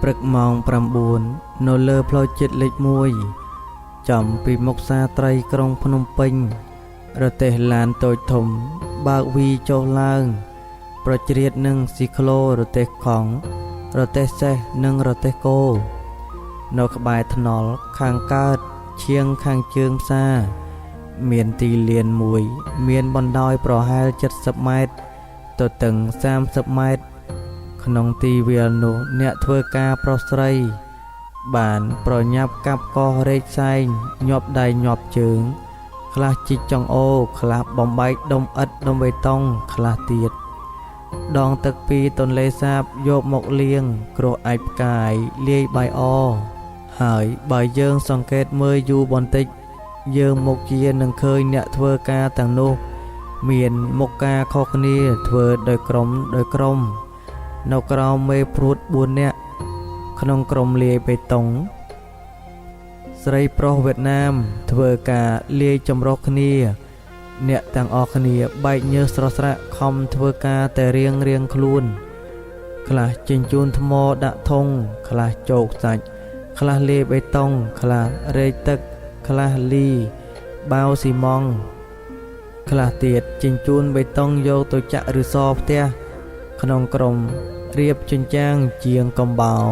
ព្រឹកម៉ោង9នៅលើផ្លូវជាតិលេខ1ចំពីមុខផ្សារត្រីក្រុងភ្នំពេញរទេះឡានតូចធំបើកវីចុះឡើង ប្រជ្រៀតនឹងស៊ីក្លូរទេះកង់រទេះសេះនិងរទេះគោនៅក្បែរថ្នល់ខាងកើតឈៀងខាងជើងផ្សារមានទីលានមួយមានបណ្ដោយប្រហែល70ម៉ែត្រទៅតឹង30ម៉ែត្រក្នុងទីវាលនោះអ្នកធ្វើការប្រុសស្រី បានប្រញាប់កាប់កោះរែកសែងញាប់ដៃញាប់ជើង ខ្លះជីកចង្អូរខ្លះបំបែកដុំឥដ្ឋដុំបេតុងខ្លះទៀតដងទឹកពីទន្លេសាបយកមកលាងគ្រោះអាចផ្កាយលាយបាយអហើយបើយើងសង្កេតមើលយូរបន្តិចយើងមុខជានឹងឃើញអ្នកធ្វើការទាំងនោះ មានមុខការខុសគ្នាធ្វើដោយក្រុមដោយក្រុម នៅក្រោមមេព្រួត4នាក់ក្នុងក្រុមលាយបេតុងស្រីប្រុសវៀតណាមធ្វើការលាយចម្រុះគ្នា អ្នកទាំងអស់គ្នាបែកញើសស្រស់ស្រាក់ខំធ្វើការតែរៀងរៀងខ្លួន ខ្លះជញ្ជូនថ្មដាក់ធុងខ្លះជោគសាច់ខ្លះលាយបេតុងខ្លះរែកទឹកខ្លះលីបាវស៊ីម៉ង់ខ្លះទៀតជញ្ជូនបេតុងយកទៅចាក់ឫស្សរផ្ទះក្នុងក្រុមរៀបជញ្ជាំងជាងកំបោរ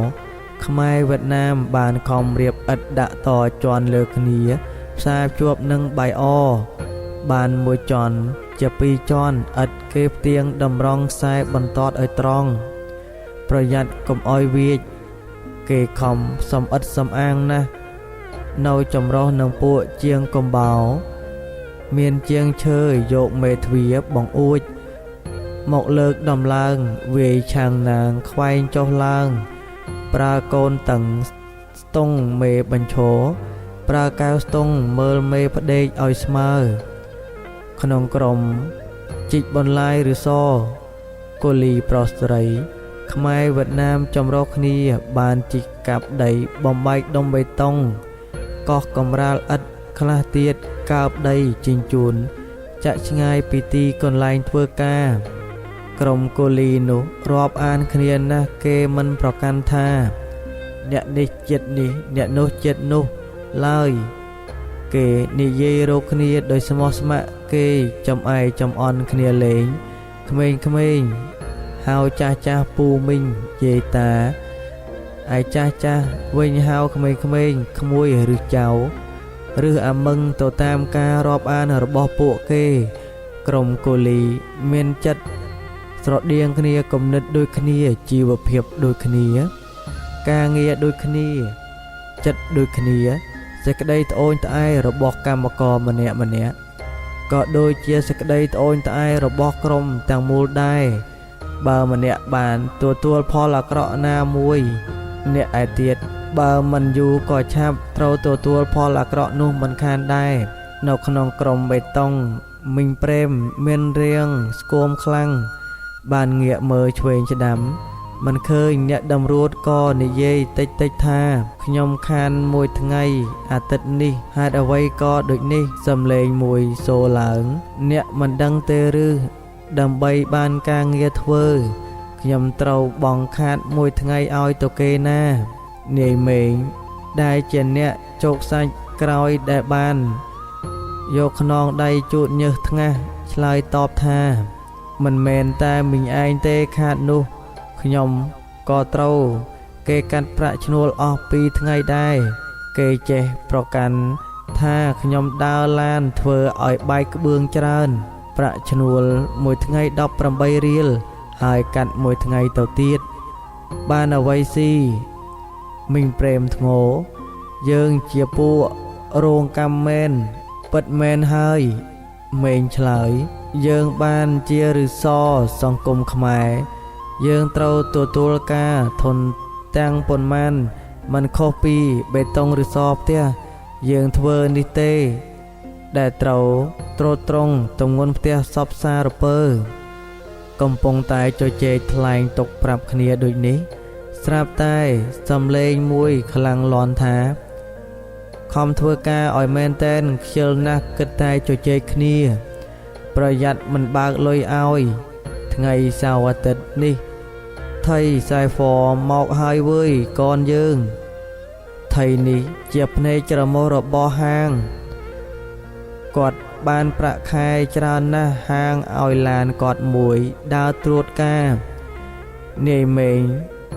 ខ្មែរវៀតណាមបានខំរៀបឥដ្ឋដាក់តជាន់លើគ្នាផ្សារភ្ជាប់នឹងបាយអបានមួយជាន់ជាពីរជាន់ឥដ្ឋគេផ្ទៀងតម្រង់ខ្សែបន្ទាត់ឲ្យត្រង់ប្រយ័ត្នកុំឲ្យវាចគេខំសំអិតសំអាងណាស់នៅចម្រុះនឹងពួកជាងកំបោរមានជាងឈើយកមេទ្វាបង្អួចមកលើកដំឡើងវាយឆាងណាងខ្វែងចុះឡើង ប្រើកូនតឹងស្ទង់មេបញ្ឈរប្រើកែវស្ទង់មើលមេផ្ដេកឲ្យស្មើក្នុងក្រុមជីកបន្លាយឬសកូលីប្រុសស្រី ខ្មែរវៀតណាមចម្រុះគ្នាបានជីកកាប់ដីបំបែកដុំបេតុងកោះកម្រាលឥដ្ឋខ្លះទៀតកើបដីជញ្ជូនចាក់ឆ្ងាយពីទីកន្លែងធ្វើការ ក្រុមកូលីនោះរាប់អានគ្នាណាស់គេមិនប្រកាន់ថា អ្នកនេះចិត្តនេះអ្នកនោះចិត្តនោះឡើយគេនិយាយរកគ្នាដោយស្មោះស្ម័គ្រគេចំអែចំអន់គ្នាលេងក្មេងៗហៅចាស់ចាស់ពូមីងយាយតាឯចាស់ចាស់វិញហៅក្មេងៗក្មួយឬចៅឬអាមឹងទៅតាមការរាប់អានរបស់ពួកគេ ក្រុមកូលីមានចិត្តស្រដៀងគ្នាគំនិតដូចគ្នាជីវភាពដូចគ្នា ការងារដូចគ្នាចិត្តដូចគ្នាសេចក្តីត្អូញត្អែរបស់កម្មករម្នាក់ម្នាក់ក៏ដូចជាសេចក្តីត្អូញត្អែរបស់ក្រុមទាំងមូលដែរបើម្នាក់បានទទួលផលអាក្រក់ណាមួយអ្នកឯទៀតបើមិនយូរក៏ឆាប់ត្រូវទទួលផលអាក្រក់នោះមិនខានដែរនៅក្នុងក្រុមបេតុងមីងព្រេមមានរាងស្គមខ្លាំងបានងាកមើលឆ្វេងស្ដាំ មិនឃើញអ្នកតម្រួតក៏និយាយតិចតិចថាខ្ញុំខានមួយថ្ងៃអាទិត្យនេះហេតុអ្វីក៏ដូចនេះសំឡេងមួយសូរឡើង អ្នកមិនដឹងទេឬដើម្បីបានការងារធ្វើខ្ញុំត្រូវបង់ខាតមួយថ្ងៃឲ្យទៅគេណានាយមេងដែលជាអ្នកជោគសាច់ក្រោយដែលបានយកខ្នងដៃជូតញើសថ្ងាសឆ្លើយតបថា មិនមែនតែមីងឯងទេខាតនោះខ្ញុំក៏ត្រូវគេកាត់ប្រាក់ឈ្នួលអស់2ថ្ងៃដែរគេចេះប្រកាន់ថាខ្ញុំដើរឡានធ្វើឲ្យបែកក្បឿងច្រើន ប្រាក់ឈ្នួលមួយថ្ងៃ18រៀលហើយកាត់មួយថ្ងៃទៅទៀតបានអ្វីស៊ីមីងព្រេមធ្ងោយើងជាពួករោងកម្មមែនពិតមែនហើយមេងឆ្លើយយើងបានជាឫសសង្គមខ្មែរយើងត្រូវទទួលការធនទាំងប៉ុន្មានមិនខុសពីបេតុងឬសផ្ទះយើងធ្វើនេះទេ ដែលត្រូវទ្រទ្រង់ទម្ងន់ផ្ទះសពសារពើ កំពុងតែជជែកថ្លែងទុកប្រាប់គ្នាដូចនេះ ស្រាប់តែសំឡេងមួយខ្លាំងលាន់ថាខំធ្វើការឲ្យមែនតែនខ្ជិលណាស់គិតតែជជែកគ្នា ប្រយ័ត្នមិនបើកលុយឲ្យ ថ្ងៃសៅរ៍អាទិត្យនេះ ថៃសែហ្វមកហើយវើយកូនយើងថៃនេះជាភ្នែកច្រមុះរបស់ហាងគាត់បានប្រាក់ខែច្រើនណាស់ហាងឲ្យឡានគាត់មួយដើរត្រួតការនាយមេង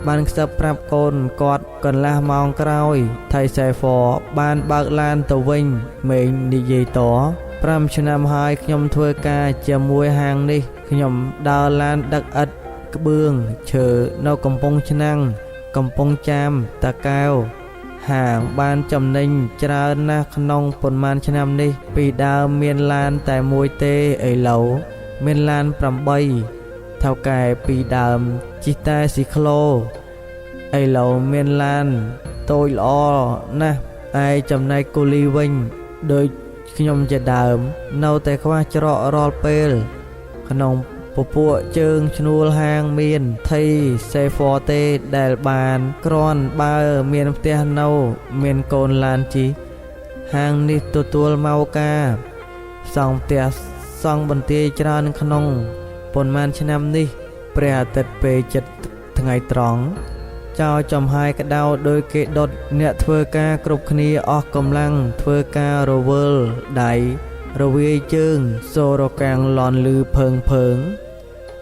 បានខ្សឹបប្រាប់កូនគាត់កន្លះម៉ោងក្រោយថៃសែហ្វបានបើកឡានទៅវិញមេងនិយាយត5ឆ្នាំហើយខ្ញុំធ្វើការជាមួយហាងនេះខ្ញុំដើរឡានដឹកឥដ្ឋក្បឿងឈើនៅកំពង់ឆ្នាំងកំពង់ចាមតាកែវហាងបានចំណេញច្រើនណាស់ក្នុងប៉ុន្មានឆ្នាំនេះពីដើមមានឡានតែមួយទេឥឡូវមានឡាន8ថៅកែពីដើមជិះតែស៊ីក្លូឥឡូវមានឡានតូចល្អណាស់ឯចំណែកគូលីវិញដូចខ្ញុំជាដើមនៅតែខ្វះច្រករាល់ពេលក្នុងពពួកជើងឈ្នួលហាងមានថៃសេហ្វទេដែលបានគ្រាន់បើមានផ្ទះនៅមានកូនឡានជិះហាងនេះទទួលមកការសង់ផ្ទះសង់បន្ទាយច្រើនក្នុងប៉ុន្មានឆ្នាំនេះព្រះអាទិត្យពេលចិត្តថ្ងៃត្រង់ចោលចំហាយក្តៅដោយគេដុតអ្នកធ្វើការគ្រប់គ្នាអស់កម្លាំងធ្វើការរវើលដៃរវាយជើងសូរកាំងលន់លឺភើងភើង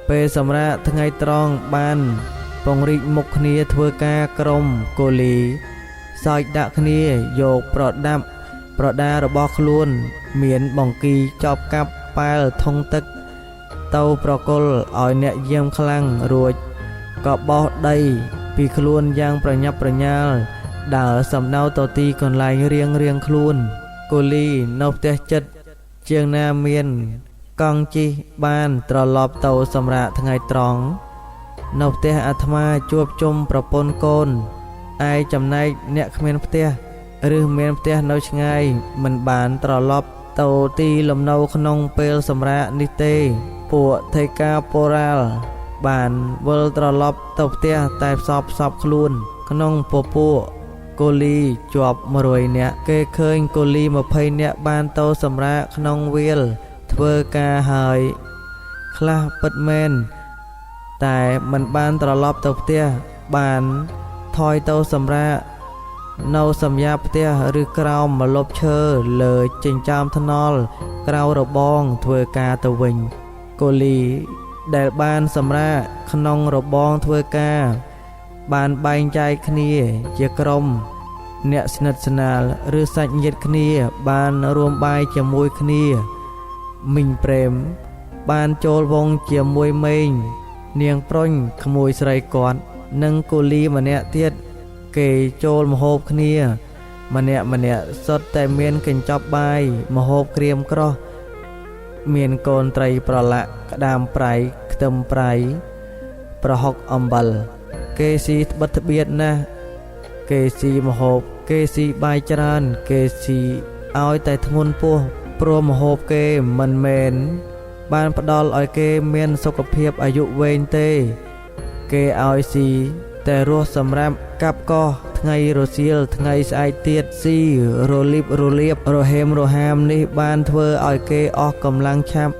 ពេលសម្រាកថ្ងៃត្រង់បានពង្រីកមុខគ្នាធ្វើការក្រុមកូលីសើចដាក់គ្នាយកប្រដាប់ប្រដារបស់ខ្លួនមានបង្គីចប់កាប់ប៉ែលធុងទឹកទៅប្រគល់ឲ្យអ្នកយាមខ្លាំងរួចក៏បោះដីពីខ្លួនយ៉ាងប្រញាប់ប្រញាល់ដើរសំដៅទៅទីកន្លែងរៀងរៀងខ្លួនកូលីនៅផ្ទះចិត្តជាងណាមានកង់ជិះបានត្រឡប់ទៅសម្រាកថ្ងៃត្រង់នៅផ្ទះអាត្មាជួបជុំប្រពន្ធកូនឯចំណែកអ្នកគ្មានផ្ទះឬមានផ្ទះនៅឆ្ងាយមិនបានត្រឡប់ទៅទីលំនៅក្នុងពេលសម្រាកនេះទេពួកថេកាបូរ៉ាល់បានវិលត្រឡប់ទៅផ្ទះតែផ្សព្វផ្សព្វខ្លួនក្នុងពពួកកូលីជាប់100នាក់គេឃើញកូលី20នាក់បានទៅសម្រាកក្នុងវាលធ្វើការហើយខ្លះពិតមែនតែមិនបានត្រឡប់ទៅផ្ទះបានថយទៅសម្រាកនៅសម្យាផ្ទះឬក្រោមម្លប់ឈើលើចិញ្ចើមថ្នល់ក្រៅរបងធ្វើការទៅវិញកូលីដែលបានសម្រាកក្នុងរបងធ្វើការបានបែងចែកគ្នាជាក្រុមអ្នកស្និទ្ធស្នាលឬសាច់ញាតិគ្នាបានរួមបាយជាមួយគ្នាមីងព្រេមបានចូលវងជាមួយមេងនាងប្រុញក្មួយស្រីគាត់និងកូលីម្នាក់ទៀតគេចូលមហូបគ្នាម្នាក់ម្នាក់សុទ្ធតែមានកញ្ចប់បាយមហូបក្រៀមក្រោះមានកូនត្រីប្រឡាក់ក្តាមប្រៃខ្ទឹមប្រៃប្រហុកអំបិលគេស៊ីត្បិតត្បៀតណាស់គេស៊ីមហូបគេស៊ីបាយច្រើនគេស៊ីឲ្យតែធ្ងន់ពោះព្រោះមហូបគេមិនមែនបានផ្ដល់ឲ្យគេមានសុខភាពអាយុវែងទេគេឲ្យស៊ីតែរស់សម្រាប់កាប់កោះថ្ងៃរសៀលថ្ងៃស្អែកទៀតស៊ីរលីបរលាបរហេមរហាមនេះបានធ្វើឲ្យគេអស់កម្លាំងឆាប់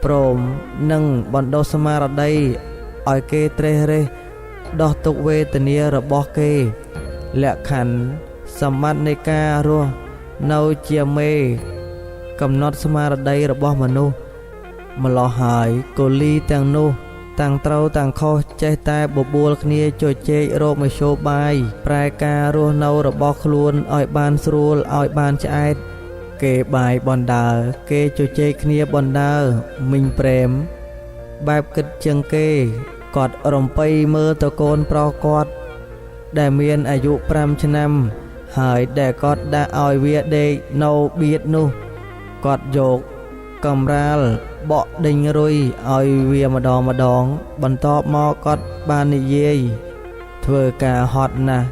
ព្រមនឹងបណ្ដុះស្មារតីឲ្យគេត្រេះរេះដោះទុក្ខវេទនារបស់គេលក្ខខណ្ឌសម្បត្តិនៃការរស់នៅជាមេកំណត់ស្មារតីរបស់មនុស្សម្លោះហើយកូលីទាំងនោះតាំងត្រូវតាំងខុសចេះតែបបួលគ្នាជជែករកមធ្យោបាយប្រែការរស់នៅរបស់ខ្លួនឲ្យបានស្រួលឲ្យបានឆ្អែតគេបាយបណ្ដើគេជជែកគ្នាបណ្ដើមីងព្រេមបែបគិតជាងគេគាត់រំពៃមើលទៅកូនប្រុសគាត់ដែលមានអាយុ5ឆ្នាំហើយដែលគាត់ដាក់ឲ្យវាដេកនៅបៀតនោះគាត់យកកម្រាលបក់ដេញរុយឲ្យវាម្ដងម្ដងបន្ទាប់មកគាត់បាននិយាយធ្វើការហត់ណាស់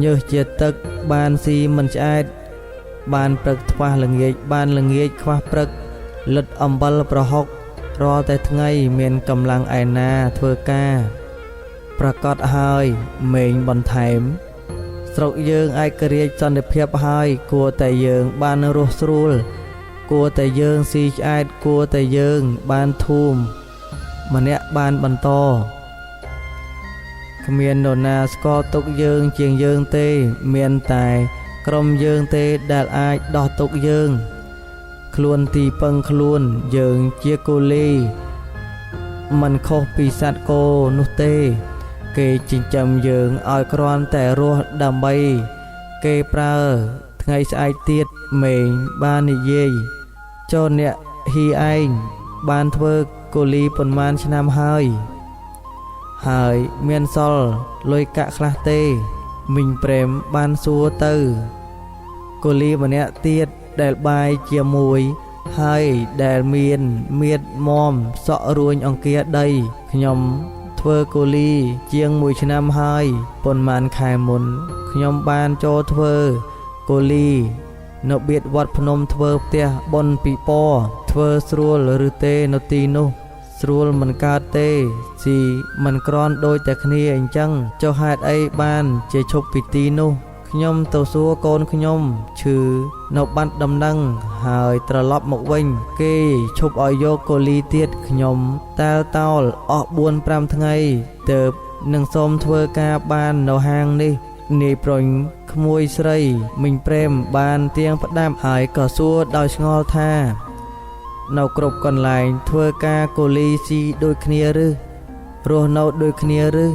ញើសជាទឹកបានស៊ីមិនឆ្អែតបានព្រឹកខ្វះល្ងាចបានល្ងាចខ្វះព្រឹកលិតអំបិលប្រហុករាល់តែថ្ងៃមានកម្លាំងឯណាធ្វើការប្រកាសហើយមេងបន្ថែមស្រុកយើងឯករាជ្យសន្តិភាពហើយគួរតែយើងបានរស់ស្រួលគួរតែយើងស៊ីឆ្អែតគួរតែយើងបានធូមម្នាក់បានបន្ត គ្មាននរណាស្គាល់ទុក្ខយើងជាងយើងទេ មានតែក្រុមយើងទេដែលអាចដោះទុក្ខយើង ខ្លួនទីពឹងខ្លួនយើងជាគូលីមិនខុសពីសត្វគោនោះទេ គេចិញ្ចឹមយើងឲ្យគ្រាន់តែរស់ដើម្បីគេប្រើថ្ងៃស្អែកទៀតមេងបាននិយាយចូលអ្នកហ៊ីឯងបានធ្វើគូលីប៉ុន្មានឆ្នាំហើយ ហើយមានសល់លុយកាក់ខ្លះទេ មីងព្រែមបានសួរទៅគូលីម្នាក់ទៀតដែលបាយជាមួយហើយដែលមានមៀតមមសក់រួញអង្គាដីខ្ញុំធ្វើគូលីជាង1ឆ្នាំហើយប៉ុន្មានខែមុនខ្ញុំបានចូលធ្វើគូលីនៅបៀតវត្តភ្នំធ្វើផ្ទះបុណ្យពិពណ៌ធ្វើស្រួលឬទេនៅទីនោះស្រួលមិនកើតទេស៊ីមិនក្រន់ដូចតែគ្នាអញ្ចឹងចុះហេតុអីបានជាឈប់ពីទីនោះខ្ញុំទៅសួរកូនខ្ញុំឈឺនៅបាត់ដំណឹងហើយត្រឡប់មកវិញគេឈប់ឲ្យយកកូលីទៀតខ្ញុំតែលតោលអស់4-5ថ្ងៃទៅនឹងសូមធ្វើការបាននៅហាងនេះនាយប្រុញក្មួយស្រីមីងព្រែមបានទៀងផ្ដាប់ហើយក៏សួរដោយឆ្ងល់ថានៅគ្រប់កន្លែងធ្វើការកូលីស៊ីដូចគ្នាឬរស់នៅដូចគ្នាឬ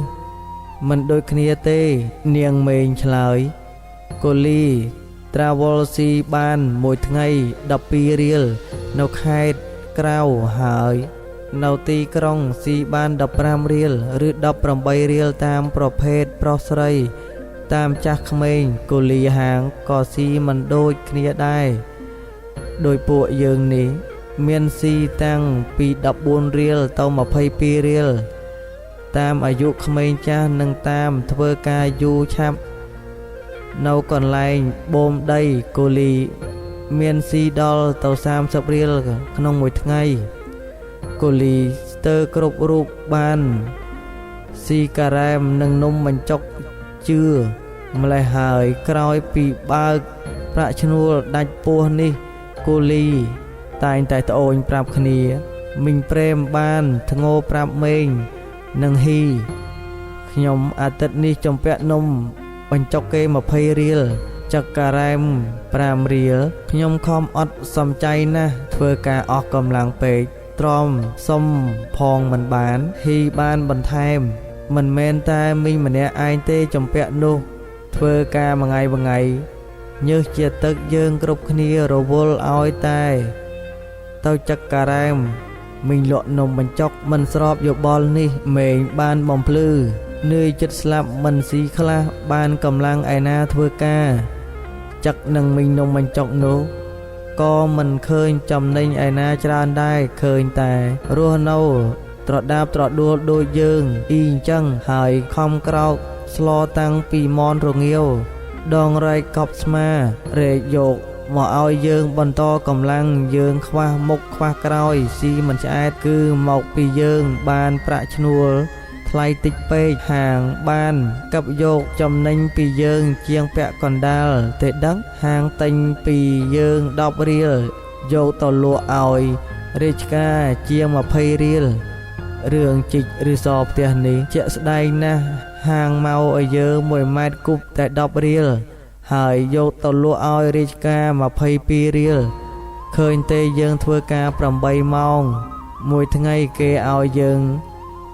មិនដូចគ្នាទេនាងមេងឆ្លើយកូលីត្រាវលស៊ីបានមួយថ្ងៃ12រៀលនៅខេត្តក្រៅហើយនៅទីក្រុងស៊ីបាន15រៀលឬ18រៀលតាមប្រភេទប្រុសស្រីតាមចាស់ក្មេងកូលីហាងក៏ស៊ីមិនដូចគ្នាដែរដោយពួកយើងនេះមានស៊ីតាំងពី14រៀលទៅ22រៀលតាមអាយុក្មេងចាស់និងតាមធ្វើការយូរឆាប់នៅកន្លែងបូមដីកូលីមានស៊ីដល់ទៅ30រៀលក្នុងមួយថ្ងៃកូលីស្ទើរគ្រប់រូបបានស៊ីការ៉ែមនិងនំបញ្ចុកជឿម្លេះហើយក្រោយពីបើកប្រាក់ឈ្នួលដាច់ពោះនេះកូលីតែងតែត្អូញប្រាប់គ្នាមីងព្រែមបានធ្ងោប្រាប់មេងនិងហ៊ីខ្ញុំអាទិត្យនេះចំពាក់នំបញ្ចុកគេ20រៀលចឹកការ៉ែម5រៀលខ្ញុំខំអត់សំចៃណាស់ធ្វើការអស់កម្លាំងពេកទ្រាំសុំផងមិនបានហ៊ីបានបន្ថែមមិនមែនតែមីងម្នាក់ឯងទេចំពាក់នោះធ្វើការមួយថ្ងៃញើសជាទឹកយើងគ្រប់គ្នារវល់ឲ្យតែទៅចឹកការ៉ែមមីងលក់នំបញ្ចុកមិនស្របយោបល់នេះមេងបានបំភ្លឺនឿយចិត្តស្លាប់មិនស៊ីខ្លះបានកម្លាំងឯណាធ្វើការចឹកនឹងមីងនំបញ្ចុកនោះក៏មិនឃើញចំណេញឯណាច្រើនដែរឃើញតែរស់នៅត្រដាបត្រដួលដូចយើងអ៊ីអញ្ចឹងហើយខំក្រោកស្លតាំងពីមនរងាវដងរែកកប់ស្មារែកយកមកឲ្យយើងបន្តកម្លាំងយើងខ្វះមុខខ្វះក្រោយស៊ីមិនឆ្អែតគឺមកពីយើងបានប្រាក់ឈ្នួលថ្លៃតិចពេកហាងបានកັບយកចំណេញពីយើងជាងពាក់កណ្ដាលទេដឹងហាងទិញពីយើង10រៀលយកទៅលក់ឲ្យរាជការជាង20រៀលរឿងជីកឬសផ្ទះនេះជាក់ស្ដែងណាស់ហាងមកឲ្យយើង1ម៉ែត្រគូបតែ10រៀលហើយយកទៅលក់ឲ្យរាជការ22រៀលឃើញទេយើងធ្វើការ8ម៉ោងមួយថ្ងៃគេឲ្យយើង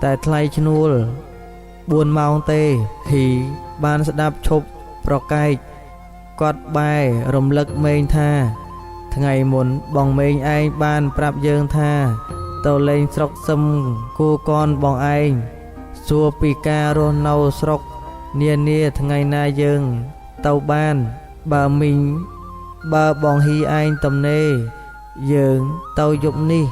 តែថ្លៃឈ្នួល4ម៉ោងទេហ៊ីបានស្ដាប់ឈប់ប្រកែកគាត់បែររំលឹកមេងថាថ្ងៃមុនបងមេងឯងបានប្រាប់យើងថាទៅលេងស្រុកសឹមគូកនបងឯងសួរពីការរស់នៅស្រុកនានាថ្ងៃណាយើងទៅបានបើមីងបើបងហ៊ីឯងទំនេរយើងទៅយប់នេះ